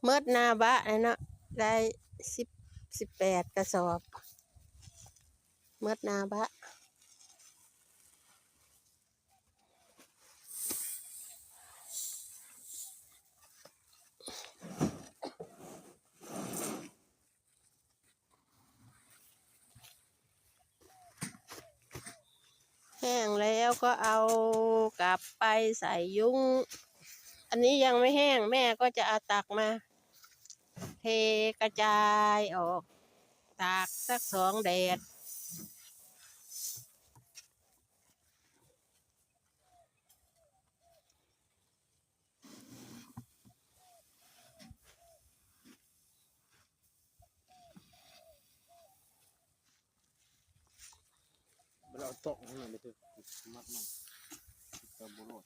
ໝົດໜ້າບະແລ້ວເນາະ ໄດ້ສິບ ສິບແປດກະສອບ ໝົດໜ້າບະ. ແຫ້ງແລ້ວກໍເອົາກັບໄປໃສ່ຍຸ້ງ. ອັນນີ້ຍັງໄມ່ແຫ້ງ ແມ່ກໍຈະເອົາຕັກມາເທກະຈາຍອອກ ຕາກສັກສອງແດດ. ບໍ່ໄດ້ເອົາຕອກຫັ້ນນະ ມີແຕ່ມັດມັນ ກະບໍ່ລອດ.